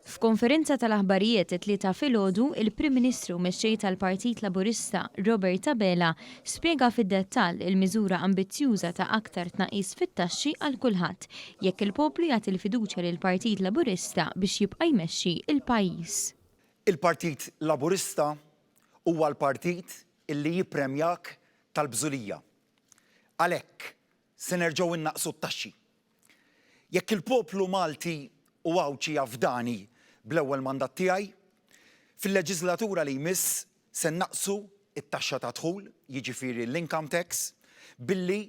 F'konferenza tal-aħbarijiet it-Tlieta filgħodu, il-Prim Ministru u Mexxej tal-Partit Laburista, Robert Abela, spjega fid-dettall il-miżura ambizzjuża ta' aktar tnaqqis fit-taxxi għal kulħadd, jekk il-poplu jagħti l-fiduċja lill-Partit Laburista biex jibqa' jmexxi l-pajjiż. Il-Partit Laburista huwa l-partit illi jippremjak tal-bżulija. Għalhekk se nerġgħu nnaqqsu t-taxxi. Jekk il-poplu Malti u Għawdxi jafdani bl-ewwel mandat tiegħi, fil-leġiżlatura li jmiss se nnaqqsu t-taxxa tad-dħul, jiġifieri l-income tax, billi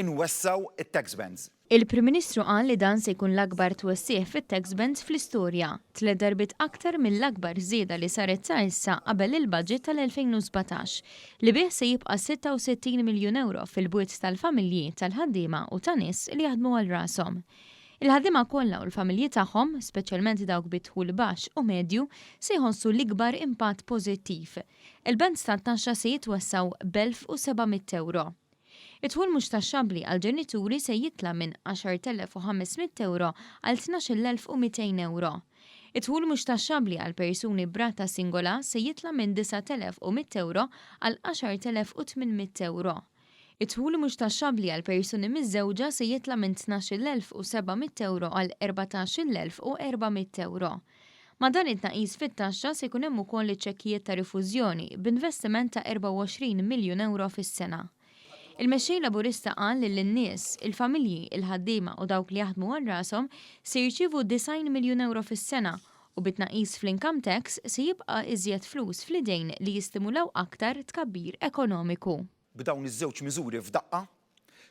nwessgħu t-tax bands. Il-Prim Ministru qal li dan se jkun l-akbar twessigħ fit-tax bands fl-istorja, tliet darbiet aktar mill-akbar żieda li saret sa issa qabel il-budget tal-2017, li bih se jibqa' 66 miljun ewro fil-bwiet tal-familji, tal-ħaddiema u ta' nies li jaħdmu għal rashom. Il-ħaddiema kollha u l-familji tagħhom, speċjalment dawk bi dħul baxx u medju, se jħossu l-ikbar impatt pożittiv. Il-bands tat-taxxa se jitwessgħu b'1,700 ewro. Id-dħul mhux taxxabbli għall-ġenituri se jitla' minn 10,500 ewro għal 12,200 ewro. Id-dħul mhux taxxabbli għal persuni b'rata singola se jitla' minn 9,100 ewro għal 10,800 ewro. Id-dħul mhux taxxabbli għal persuni miżżewġa se jitla' minn 12,700 ewro għal 14,400 ewro. Ma' dan it-tnaqqis fit-taxxa se jkun hemm ukoll iċ-ċekkijiet ta' rifużjoni b'investiment ta' 24 miljun ewro fis-sena. Il-Mexxej Laburista qal li lin-nies, il-familji, il-ħaddiema u dawk li jaħdmu għal rashom se jirċievu 90 miljun ewro fis-sena u bi tnaqqis fl-income tax se jibqa' iżjed flus fl-idejn li jistimulaw aktar tkabbir ekonomiku. B'dawn iż-żewġ miżuri f'daqqa,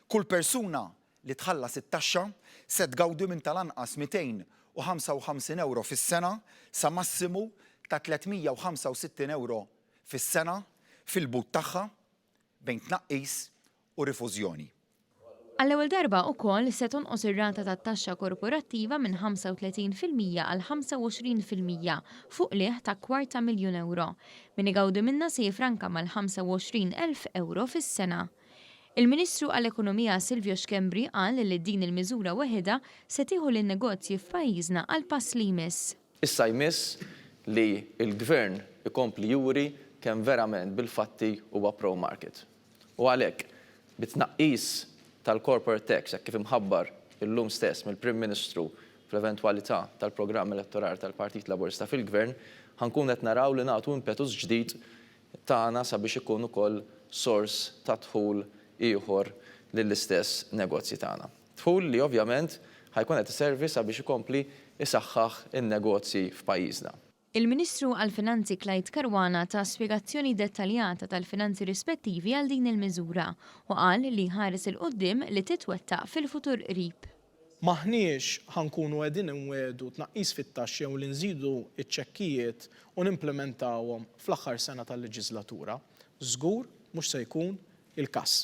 kull persuna li tħallas it-taxxa se tgawdi minn tal-anqas 255 ewro fis-sena sa massimu ta' 365 ewro fis-sena fil-but tagħha bejn tnaqqis u rifużjoni. Għall-ewwel darba ukoll se tonqos ir-rata tat-taxxa korporattiva minn 35% għal 25% fuq qligħ ta' kwart ta' miljun ewro. Min igawdi minnha se jiffranka mal-25,000 ewro fis-sena. Il-Ministru għall-Ekonomija Silvio Schembri qal li din il-miżura weħidha se tieħu lin-negozji f'pajjiżna għall-pass li jmiss. Issa jmiss li l-Gvern ikompli juri kemm verament bil-fatti huwa pro-market. U għalhekk, bit-tnaqqis tal-corporate tax hekk kif imħabbar illum stess mill-Prim Ministru fl-eventwalità tal-programm elettorali tal-Partit Laburista fil-Gvern, ħa nkunu qed naraw li nagħtu impetus ġdid tagħna sabiex ikun ukoll sors ta' dħul ieħor lill-istess negozji tagħna. Dħul li ovvjament ħa jkun qed iservi sabiex ikompli jsaħħaħ in-negozji f'pajjiżna. Il-Ministru għall-Finanzi Clyde Caruana ta spjegazzjoni dettaljata tal-finanzi rispettivi għal din il-miżura u qal li jħares 'il quddiem li titwettaq fil-futur qrib. M'aħniex ħa nkunu qegħdin inwiegħdu tnaqqis fit-taxxi jew li nżidu ċ-ċekkijiet u nimplimentawhom fl-aħħar sena tal-leġiżlatura. Żgur mhux se jkun il-każ.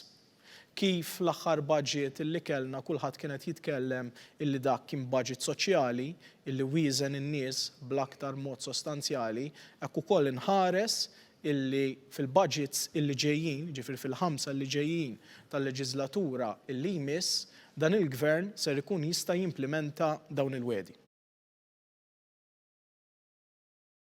Kif l-aħħar budget illi kellna kulħadd kien qed jitkellem illi dak kien budget soċjali, illi wieżen in-nies bl-aktar mod sostanzjali, hekk ukoll inħares illi fil-budgets illi ġejjin, jiġifieri fil-ħamsa illi ġejjin tal-leġiżlatura illi jmiss, dan il-Gvern ser ikun jista' jimplimenta dawn il-wegħdi.